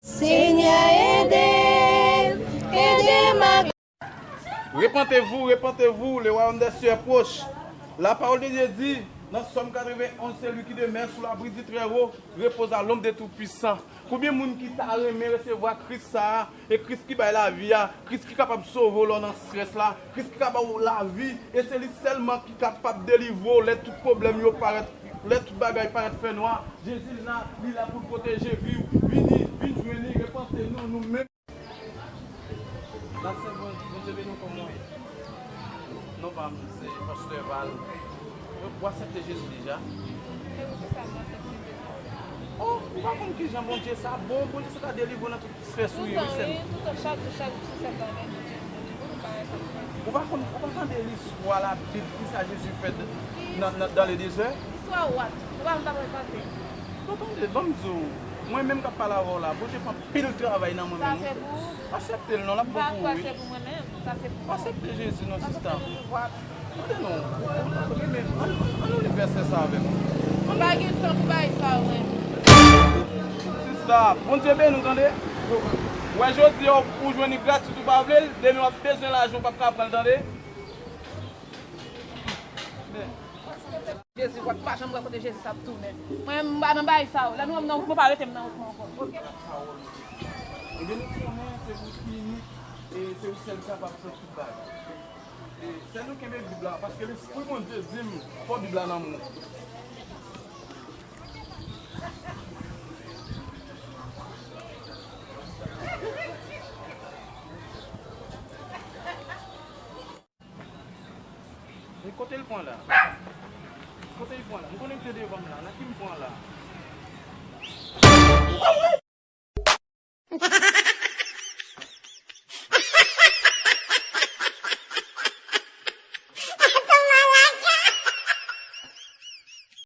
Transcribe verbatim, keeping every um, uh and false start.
Senyè, ede m, ede m ak Repentez-vous, repentez-vous, le royaume des cieux est proche. La parole de Dieu dit, dans Psaume quatre-vingt-onze, celui qui demeure sous l'abri du Très-Haut repose à l'ombre du Tout-Puissant. Konbyen moun ki ta renmen resevwa Kris sa a, e Kris ki bay lavi a, Kris ki kapab sove w lè w nan strès la, Kris ki ka ba w lavi, e se li sèlman ki kapab delivre w lè tout pwoblèm yo parèt, lè tout bagay parèt fè nwa. Jezi la, li la pou l pwoteje vi w. Vini, vin jwenn li, repante nou, nou menm. N ap sèvi Bondye, Bondye beni w, kòman w ye? Non pa m, se Pastè Val. Ou aksepte Jezi deja? E poukisa m aksepte Jezi? Oh, ou pa konn kijan Bondye sa bon? Bondye sa ka delivre w nan tout strès ou ye, wi, sè m. Toutan, wi, toutan, chak jou, chak jou, se sèl bagay Bondye, Bondye, Bondye, bagay sa bon. Ou pa konn, ou pa tande listwa Labib, kisa Jezi fè nan, nan, dans le désert? Listwa what? Ou pa m ta pral tande. Non, tande, ban m di w, mwen menm k ap pale avè w la, Bondye fè anpil travay nan mwen menm, wi. Sa se pou ou? Aksepte l non, l ap bon pou ou, wi. Sa se pou mwen menm, sa se pou ou. Aksepte Jezi non, sista. Aksepte Jezi, vwala. Tande non, ou, ou, ou, men, ann, ann, ann li vèsè sa avè m. M pa gen tan pou bagay sa yo, mwen. Sista, Bondye beni w, tande. Ou wè jodi a, ou jwenn li gratis, ou pa vle l, demen w ap bezwen lajan, ou p ap ka pran l, tande. Jezi, w ap pa janm wè kote Jezi sa ap tounen. Mwen, m pa nan bagay sa yo. Lè nou wè m nan wout, mwen pa rete m nan wout mwen ankò. Oke? Ebyen, nou konnen se ou ki inik e se ou sèl ki kapab fè tout bagay. E sèl nou kenbe Bib la, paske Lespri Bondye di m, fò Bib la nan men w. E kote l pran la? Kote l pran la? M konnen l te devan m la. Nan ki m pran la?